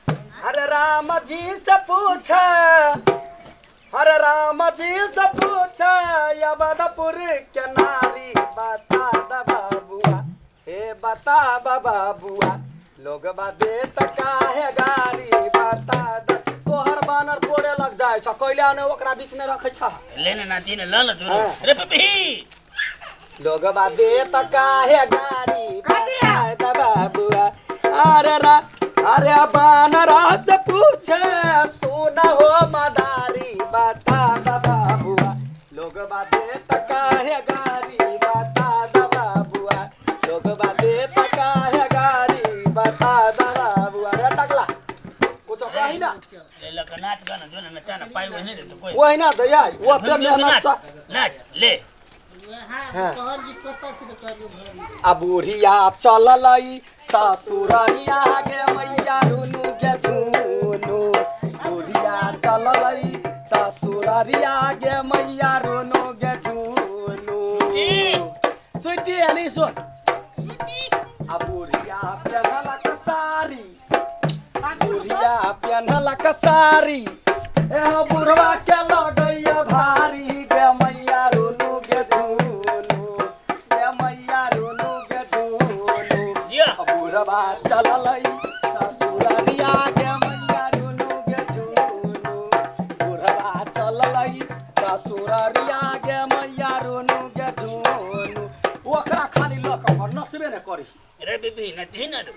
अरे राम जी से पूछ, अरे राम जी से पूछ अवधपुर के नारी, बता द बाबुआ, हे बता द बाबुआ, लोग देत काहे गारी, बता द। तोहर बानर तोड़े लग जाय छ, कैला ने ओकरा बीच में रखै छ। ले ने नाती ने ल न दूर। हाँ। रे पपी लोग देत काहे गारी, बता द बाबुआ। अरे रा अरे बानरा से पूछे सुना हो मदारी, बता द बाबुआ, लोग देत काहे गारी, बता द बाबुआ, लोग देत काहे गारी, बता द बाबुआ। रे टकला कुछो कही ना। ले ल के नाच गाना जो ना नचा ना पाई वही नहीं देतो कोई। वही ना दैया ओते मेहनत सा नाच ले। हाँ। आ बुढ़िया चललई ससुररिया गे मैया रुनु गे झुनु, बुढ़िया चललई ससुररिया गे मैया रुनु गे झुनु। स्वीटी यानी सुन। आ बुढ़िया पेन्हलक साड़ी, बुढ़िया पेन्हलक साड़ी, ए बुढ़वा के लगैया भारी गे मैया रुनु गे झुनु, गे मैया रुनु गे झुनु। जिया। बुढ़वा चललै ससुररिया गे मैया रुनु गे झुनु, बुढ़वा चललै ससुररिया गे मैया रुनु गे झुनु। ओकरा खाली लऽ कऽ नचबे ने करी। रे बेबी नची ना रे।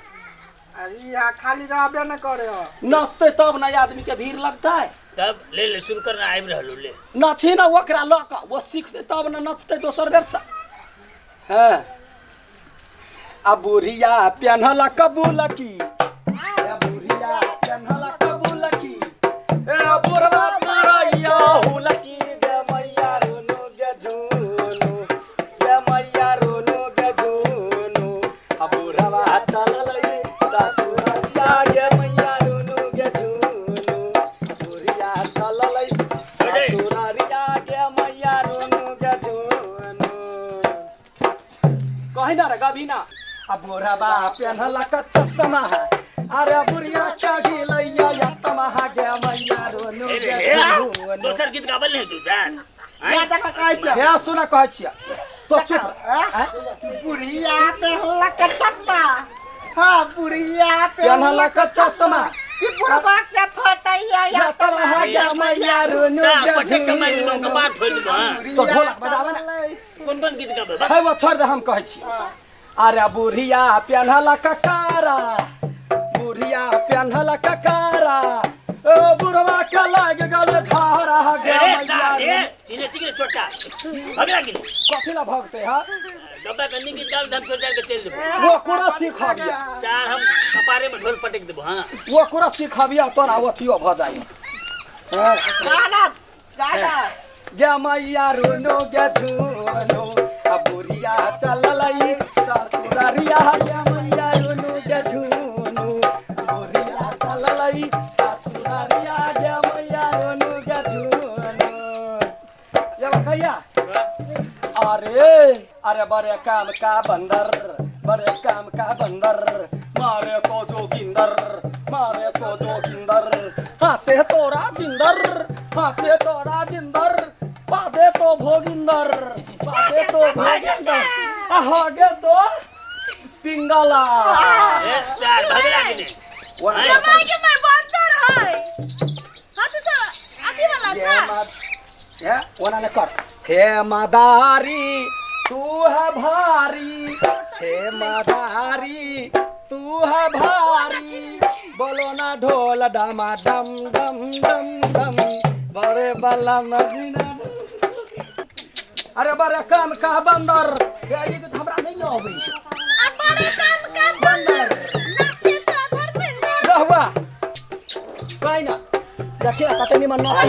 अरे यहाँ खाली रहबे न करे हो। नचते तब न आदमी के भीड़ लगतै। तब ले ले शुरू करना आबि रहलो ले। नची न ओकरा लऽ कऽ, ओ सीखतै तब न नचतै दोसर बेर से। हँ आ बुढ़िया पेन्हलक बुलकी, ए बुढ़िया पेन्हलक बुलकी, ए बुढ़वा मारैया हुलकी गे मैया रुनु गे झुनु, गे मैया रुनु गे झुनु। आ बुढ़वा चललै ससुररिया गे मैया रुनु गे झुनु, बुढ़िया चललै ससुररिया गे मैया रुनु गे झुनु। कही ना रे गभी ना। आ बुढ़वा पेन्हलक चश्मा, अरे बुढ़िया चढ़ी लैया यतमा गे मैया रुनु रे गे हे झुनु। दोसर गीत गाबल नहीं तू सर। या देखो कहै छियै। हे सुन कहै छियै तो चुप। आँय? बुढ़िया पेहलक चश्मा, हाँ बुढ़िया पेन्हलक चश्मा, कि बुढ़वा के फटैया यतमा गे मैया रुनु साफ गे पठे कमाई झुनु। कपार फोड़ि देबो। हां तो ढोलक बजाबे ना। कोन कोन गीत गाबे है वो छोड़ दे, हम कहै छियै। अरे बुढ़िया पेन्हलक कारा, बुढ़िया पेन्हलक कारा, ओ बुढ़वा के लाग गेल धारा गे ए मैया साहब ए रुनु। चिने चिने छोटा भगला कि कथी ला भगते हा? डब्बा के नीक गीत गाब हम छोड़ के चल देबो। वो कोरा सिखबिया, सार हम कपारे में ढोल पटक देबो। हां वो कोरा सिखबिया तोरा अथियो भ जाइ। हाँ। गाना गाना गे मैया रुनु गे झुनु, आ बुढ़िया चललै ससुररिया गे मैया रुनु गे झुनु, बुढ़िया चललै ससुररिया गे मैया रुनु गे झुनु। ये भैया अरे अरे बड़े काम का बंदर, बड़े काम का बंदर, मारे को जोगिंदर, मारे को जोगिंदर, हंसे तो राजिंदर, हंसे तो राजिंदर, पादे तो भोगिंदर, पादे तो भोगिंदर, आगे तो पिंगला। ए सार भगला कि नहीं? जमाई के मैं बंदर है। हाँ तो अथी वाला ये छा। हे ओना ने कर। हे मदारी तू है भारी, हे मदारी तू है भारी, बोलो ना ढोल डमा डम डम डम डम, बड़े बला मदीना। अरे बड़े काम का बंदर, हे ई तो हमरा नहीं आबै। आ बड़े काम का बंदर नाचे तो धर्मेंद्र। रहुआ कहीं ना देखिए कते निमन नाची।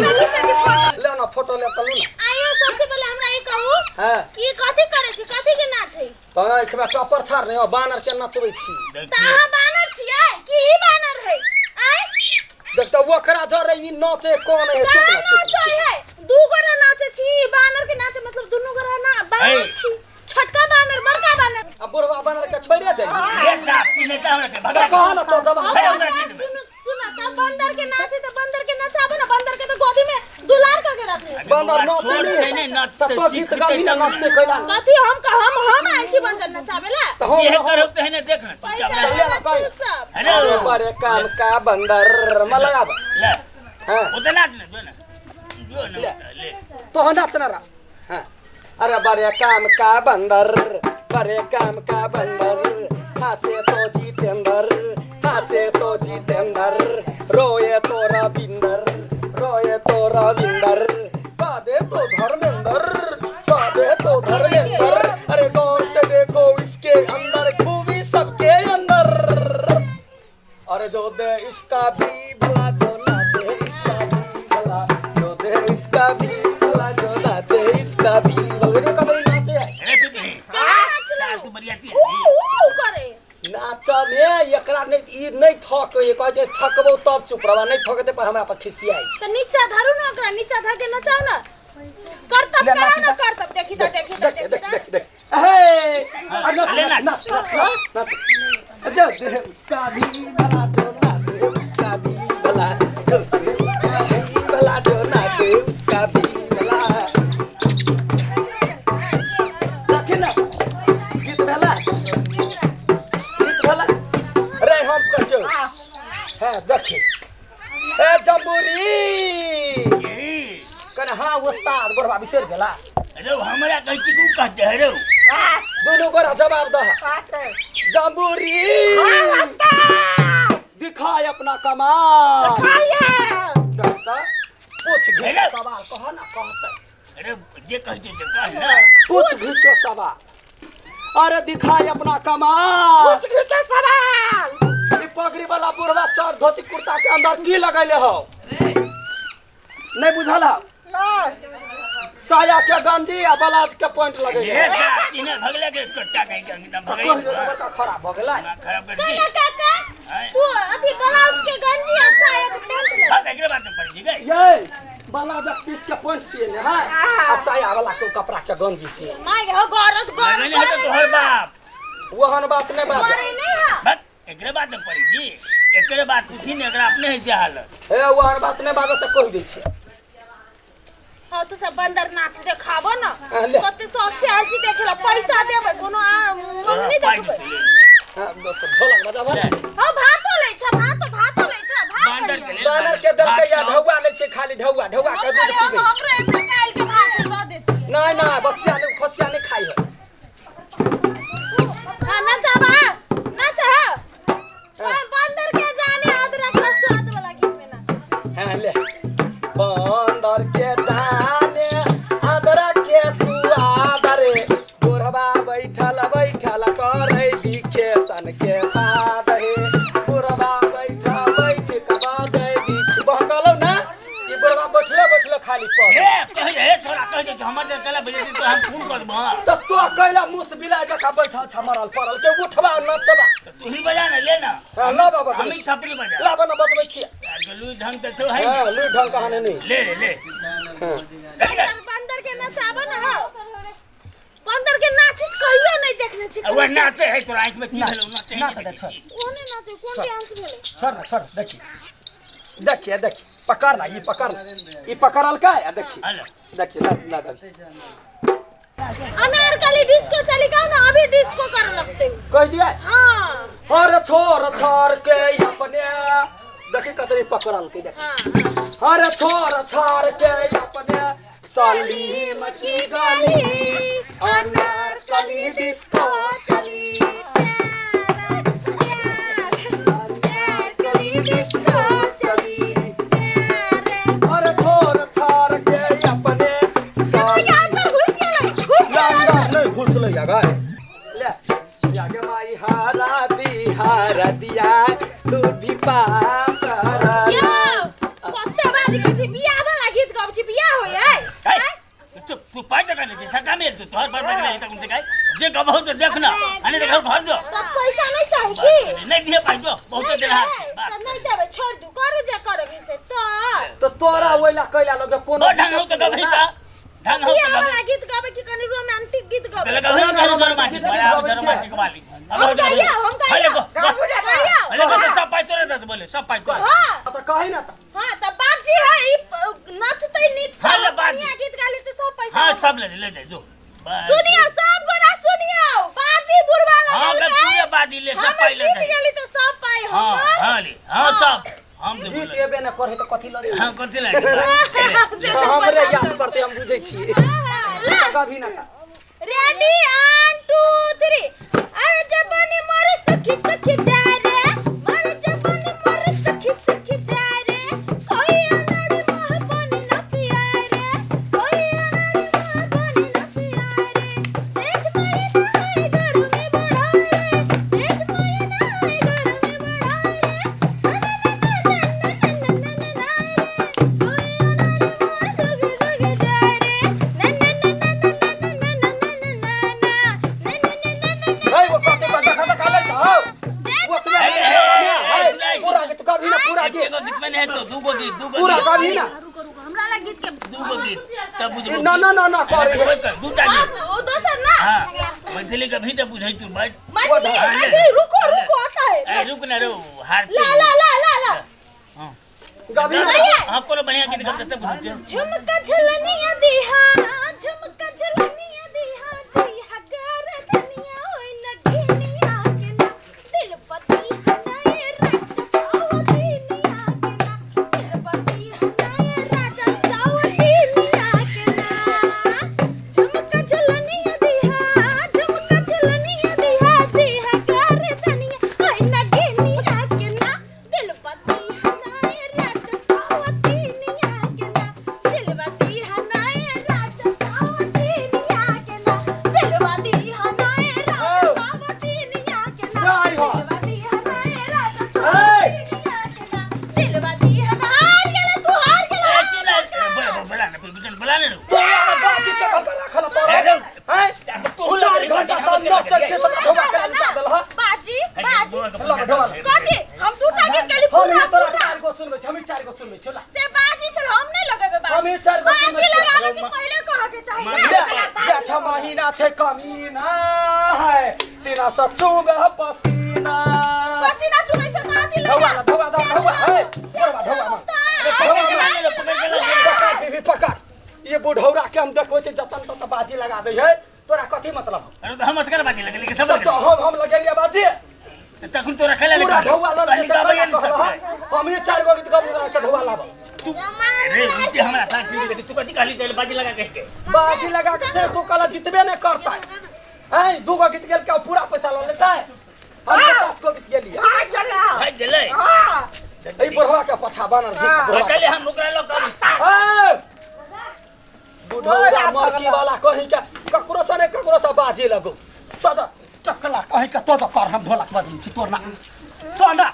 ले ना फोटो ले तलू ना। आइयो सबसे पहले हमरा ई कहू हां कि कथी करे छी, कथी के नाच है? तो आँखिमे टपर छाड़ नहीं बानर के नचबै छी। त अहाँ बानर छियै कि ई बानर है? आय देख तऽ ओकरा जरे ई नाचे कोन है? चुप कहाँ ना चुप। नाचे है? दू गोरा नाचे छी, बानर के नाचे मतलब दुनू गोरा ना बानर ऐ। छी, छोटका बानर बड़का बानर। आ बुढ़वा बानर के छोड़े दे। ये साहब चिन्हे चाह हमरा के भगा कह ना तो जवाब। हे, ओकरा की देबै? सुन सुन बंदर बौआ, नाचे छोट छै ने ने, नाचतै, तऽ तो गीत सिखतै गाबी ने तब ने। नाचते कैला कथी हम हम आयल छी बंदर नचाबे ला तऽ हम जे करब तेहने देख ना पैसा चुपचाप ले लेबै कहि। तू सब अरे अरे बड़े काम का बंदर म लगाब ले हाँ ओते नाच ने जो ना जो ना ओते, ले तो नाच ना रहा हाँ अरे बड़े काम का बंदर बड़े काम का बंदर हंसे तो जितेंद्र हंसे तो जितेंद्र रोए तो रविंदर रोए तो रविंदर कादे तो धर्मेंद्र कादे तो धर्मेंद्र अरे गौर से देखो इसके अंदर खूबी सबके अंदर अरे जो दे इसका भी भला जो ना दे इसका भी भला जो दे इसका भी भला जो ना दे इसका भी भला देखो कबड्डी नाचे है अरे पिपही कहाँ नाचलै सास तू बरियाती ऊ है ऊ करे नाच में एकरा नहीं ई नहीं थक ये कहै छै थकबो तब चुप रहबा नहीं थकते पर हमरा पर खिसियाई तऽ नीचा धरू ने ओकरा नीचा धर के नचाउ ने करतब ले, करा नाच, ने नाच। करतब देखी तऽ देख देखी तऽ देख देखी देख तऽ देख देख हे हाँ, नाच ले नाच नाच। नाच नाच नाच जो दे उसका भी भला जो ना दे उसका भी भला जो दे उसका भी भला जो ना दे उसका भी भला देखी ना गीत भेला गीत भेला रे हम कहै हाँ देखी ए जम्बूरी ए, कने हाँ उस्ताद गोरबा बिसरि गेला अरे हमरा कहै छी कि ऊ कहते है रे दुनू गोरा जवाब दह जम्बूरी दिखाय अपना कमाल देखता पूछ घीचो अरे। सवाल कह ना कहते अरे जे कहै छै से कह ना पूछ घीचो सवाल अरे दिखाय अपना कमाल ई पगड़ी वाला बुढ़वा सर धोती कुर्ता के अंदर की लगैले हो नहीं बुझल हो साया के गंजी आ ब्लाउज के पॉइंट लगैले ए हो साहब चिन्ह भगले के चोट्टा कहि के अंगिता भगै कोन बड़का खराब भऽ गेलै दिमाग खराब कर दी कहिया काका आँय? तू अथी ब्लाउज के गंजी आ साया के पेंट ले भाग एकरे बात में पड़ जी गई ये ब्लाउजक पीस के पॉइंट सिएने है आ साया वाला के कपड़ा के गंजी सिए माय हो गरत गरत लगैले है तो तोहर बाप ओहन बात नहीं बात करे नहीं हा बस एकरे बात में पड़ी जी एकरे बात पूछी ने एकरा अपने है से हालत ए ओहन बात नहीं बात से कहि दै छियै हाँ तो सब बंदर नाच देखाबो ना हाँ, ले। कते शौक से आयल छी देखे ला पैसा देबै कोनो मंगनी पाइ देखबै छै ले। हाँ, ढोलक बजाबऽ ने। हाँ भातो लै छ भातो भातो लै छ भात बांदर के खइयो। लेल बानर के देलकै या भात खाओ। ढौआ लै छै खाली ढौआ ढौआ के हम दूध खाली- पीबै हमरो एकटा काल्हि के भात दऽ देतियै नहीं नहीं बसिया नहीं खसिया नहीं खाई है हाँ नचाबा नचा बंदर के जाने अदरक का स्वाद वाला गीत में ना हाँ ले बंदर के जाने अदरक के सुआद रे बुढ़वा बैठल बैठल करै दिखे सन के पाद हे बुढ़वा बैठल बैठ के बाजै दिख बहकलौ ना ई बुढ़वा बैठले बैठले खाली पर ए कह दे ए छोरा कह दे हमर जे चला बजे तो हम फोन कर देबो त तो कैला मुस बिला जका बैठल छ मरल पड़ल के उठबा नचबा तो तू ही बजा ना ले ना हाँ, ला बाबा हम ही थपड़ी बजा लाबा ना बजबै छियै लुई ढंग तो है हाँ लुई ढंग कहानी नहीं ले ले ले हाँ चल गए। बंदर के नचाबो ना हो बंदर के नाचित कहियो नहीं देखने छी अब वह नाचे है तोरा आँख में की भेलौ नाचे है नाच नहीं देख, देखै छी। कोने नाचे कोन डांस भेलै सर सर देखी देखिए देखी पकड़ ना ई पकड़ ई पकड़ल का आ देखी हेलो देखी ला ला दे अनारकली डिस्को चली गाओ ना अभी डिस्को करे लगते हो कह दिया हाँ अरे छोर छोर के अपने देखी कतरी पकड़ल के देखी हाँ हाँ अरे छोर छोर के अपने सलीम की गली अनारकली डिस्को चली अनारकली डिस्को चली अरे छोर छोर के अपने सलीम नहीं घुसलै या गाय ले जागे माई हारा दी हारा दिया तू भी पाप यौ, कते बाजि गेल छी बियाह वाला गीत गाबै छी बियाह होय है ए, चुप तू पाइ टका नहीं छै सरकार में तू तोहर पर पाइ नहीं तक काय जे गबहु तो देख ना अने देखो भर दो सब पैसा नहीं चाही की नहीं दिए पाइ दो बहुत नहीं देना देबै, तऽ नहीं देबै छोड़ दू करू जे करू से तऽ तो तोरा ओइला कैला लोग कोनो बहुत ढंग हो तो गबही ता ढंग हो तो बियाह गबही वाला गीत गाबै की कनि रोमांटिक गीत गाबै चले गबही ना जर माटी बड़ा जर माटी कमाली अब हम कहिया हम कहिया कहिया अरे तो सब पाइ तोरे दे बोले सब पाइ तोरे हाँ तो कही ना हाँ तऽ बाबजी है ई नचतै नीक से हाँ, ले बाबजी। बढ़िया गीत हाँ सब ले ले ले जो बस। सुनियो सब गोरा सुनियो बाजी बुढ़वा हाँ लगल बे पूरे बाजी ले सब हम पाई ले जीत गेली तो सब पाई हाँ हमर हाँ ले हाँ सब हम दे जीत बोले एबे न करे त कथी लगे हाँ करते लगे से तो हमरे पता यास पड़ते हम बुझै छियै ला कभी ना रेडी 1 2 3 अरे जवानी मोर सखी सखी जा रे मोर जवानी मोर सखी सखी जा रे कोई अनाड़ी मोह पानी न पिया रे कोई अनाड़ी मोह पानी न पिया रे जेठ महीना है गर्मी बढ़ा रे जेठ महीना है गर्मी बढ़ा रे ना ना ना ना ना ना ना ना रे कोई अनाड़ी मोह जोगे जोगे जा रे ना ना ना ना ना ना ना ना ना ना ना ना ना ना ना ना है वो कथी का देखा देखा ले जाओ वो तुम्हें ए, पूरा के तो कभी ना पूरा के एगो गीत में नहीं तो दूगो गीत दूगो पूरा गीत कभी ना रुको रुको हमरा लग गीत के दूगो गीत तब बुझबो ना ना ना ना अरे करे कोई कर दूटा गीत ओ दोसर ना हाँ मैथिली का भी तो बुझै तू बस मैथिली हाँ, ले। मैथिली रुको रुको आता है ए रुक ना रो हार ला ला ला ला ला हाँ कभी ना हाँ कोनो बढ़िया गीत गाते तब बुझै झुमका झुलनिया दिहा झुमका झुलनिया दिहा दिहा गरदनिया ओइ नगिनिया के ना दिलपति हनाए राजा सावधिनिया के ना दिलपति हनाए राजा सावधिनिया के ना झुमका झुलनिया दिहा झुमका झुलनिया दिहा दिहा गरदनिया ओइ नगिनिया के ना दिलपति हनाए राजा सावधिनिया के ना दिलवती हनाए राजा सावधिनिया के ना दिलवती हनाए राजा सावधिनिया के ना जय हो। दिलवती हनाए राजा ए! सावधिनिया के ना दिलवती हना हार गेला तू हार गेला ए चुना बड़ा बड़ा ना बुझल बड़ा ना रो तोरा बाजी के घर राखल तोरा अरे, हैं तू चार घंटा से नचल छै सब ढोबा के निकाल देल ह बाजी बाजी लग कथी हम दूटा गीत गेली हम पूरा तोरा पूरा चार गो सुनबै छी हम चार गो सुनबै छी ला से बाजी छल हम नहीं लगेबे बाजी हम ई चारि गो सुनबै बाजी छी। लगाबै से पहिले कहऽ के चाही ना जेठ महीना छै कमीना है सीना से चूबे पसीना पसीना चुबै छै तऽ अथी ढौआ लगा ढौआ ढौआ है बुढ़वा ढौआ मार पकड़ के ला लो पकड़ के ला पकड़ बीबी पकड़ ये बुढ़ौरा के हम देखबै छै जतन तत बाजी लगा दै है तोरा कथी मतलब हौ? अरे तो हम असगर बाजी लगले के सब तो हम लगेलियै बाजी तखन तोरा खेला ले पूरा ढौआ लड़ पहली गाबै हम ये चार गो गीत गबू से ढौआ लाब तू अरे उनके हमरा साथ ठीक है तू कथी कहली चल बाजी लगा कह के बाजी लगा के से तू कला जितबे नहीं करता है दू गो गीत गेल के पूरा पैसा ल लेता है हम 50 गो गीत गेलियै भाग गेला भाग गेलै हाँ एहि बुढ़वा के पछा बनल छै बुढ़वा चले हम ओकरा लग करी ए! बुढ़ौरा मरकी वाला कहीं के ककरो से नहीं ककरो से बाजे लगो तो तो चकला कहीं के तो तो कर हम ढोलक बजबै छी तोर ना तो ना